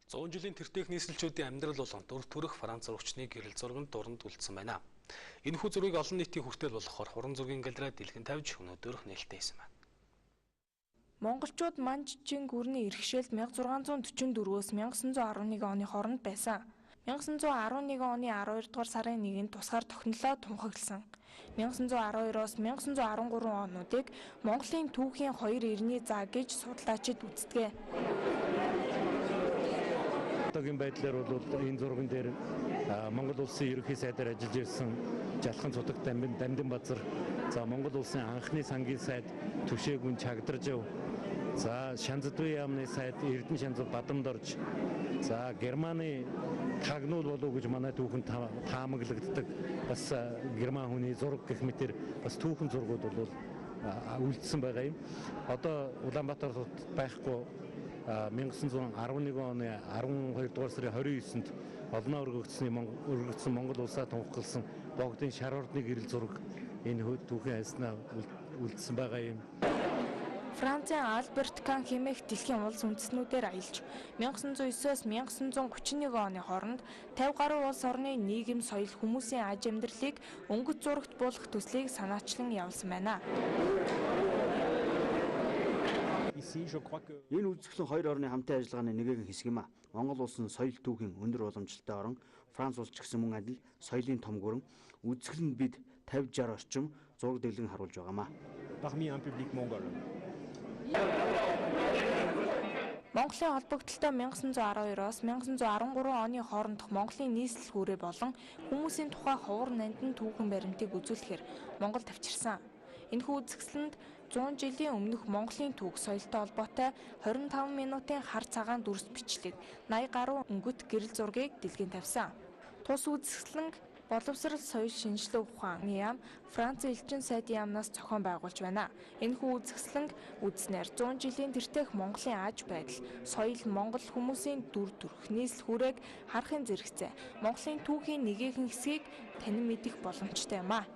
100 жилийн тэртээх нийслэлчүүдийн амьдрал болон дүр төрх Франц зурагчны гэрэл зурганд дуранд үлдсэн байна. Энэхүү зургийг олон нийтийн хүртэл болохоор хуран зургийн галерей дэлгэн тавьж өнөөдөр нээлттэй хийсэн байна. Монголчууд Манжчин гүрний иргэшээлд 1644-өөс 1911 оны хооронд байсан. 1911 оны 12 дугаар сарын 1-нд тусгаар тогтнолоо тунхагласан. 1912-оос 1913 онуудыг Монголын түүхийн хоёр эртний заа гэж судлаачид үздэг. Одоогийн байдлаар бол энэ зурган дээр Монгол улсын ерөнхий сайдаар ажиллаж ирсэн Жалхан Цутаг Дамдин Базар, за Монгол улсын анхны сангийн сайд Түшээгүн Чагдаржав, за Шанзадвын яамны сайд Эрдэнэ Шанзад Бадамдорж, за Германы тагнуул болов гэж манай түүхэнд таамаглагддаг бас герман хүний зураг гэх мэтэр бас түүхэн зургууд бол үлдсэн байгаа юм. Одоо Улаанбаатар хотод байхгүй 1911 оны 12 дугаар сарын 29-нд олноо өргөгдсөн Монгол улсаа тунхагласан богдын шар ордны гэрэл зураг энэ түүхийн хайснаа үлдсэн байгаа юм. Францын Альберт Кан хэмээх дэлхийн улс үндэстнүүдээр аялж 1909-өөс 1931 оны хооронд 50 гаруй улс орны нийгэм, соёл, хүмүүсийн аж амьдралыг өнгөт зурагт буулгах төслийг санаачлан явуулсан байна. Энэ үзэсгэлэн хоёр орны хамтын ажиллагааны нэгэн хэсэг юм а. Монгол улс нь соёл түүхийн өндөр уламжлалтай орн, Франц улс ч гэсэн мөн адил соёлын том гүрэн. Үзэсгэлэнд бид 50 60 орчим зураг дэглэн харуулж байгаамаа. Parmi un public mongol. Монголын холбогдлолтой 1912-оос 1913 оны хоорондох Монголын нийслэл гүрээ болон хүмүүсийн тухай ховор нандин түүхэн баримтыг үзүүлэхээр Монгол тавьчирсан. Энэхүү үзэсгэлэнд 100 жилийн өмнөх Монголын түүх соёлтой холбоотой 25 минутын хар цагаан дүрс бичлэг 80 гаруй өнгөт гэрэл зургийг дэлгэн тавьсан. Тус үзэсгэлэнг боловсрол соёл шинжилгээ ухааны яам Францын элчин сайдын яамнаас зохион байгуулж байна. Энэхүү үзэсгэлэнг үзснээр 100 жилийн тэртээх Монголын аж байдал, соёл, монгол хүмүүсийн дүр төрх, нийслэл хүрээг харахын зэрэгцээ Монголын түүхийн нэгэн хэсгийг танин мэдэх боломжтой юм а.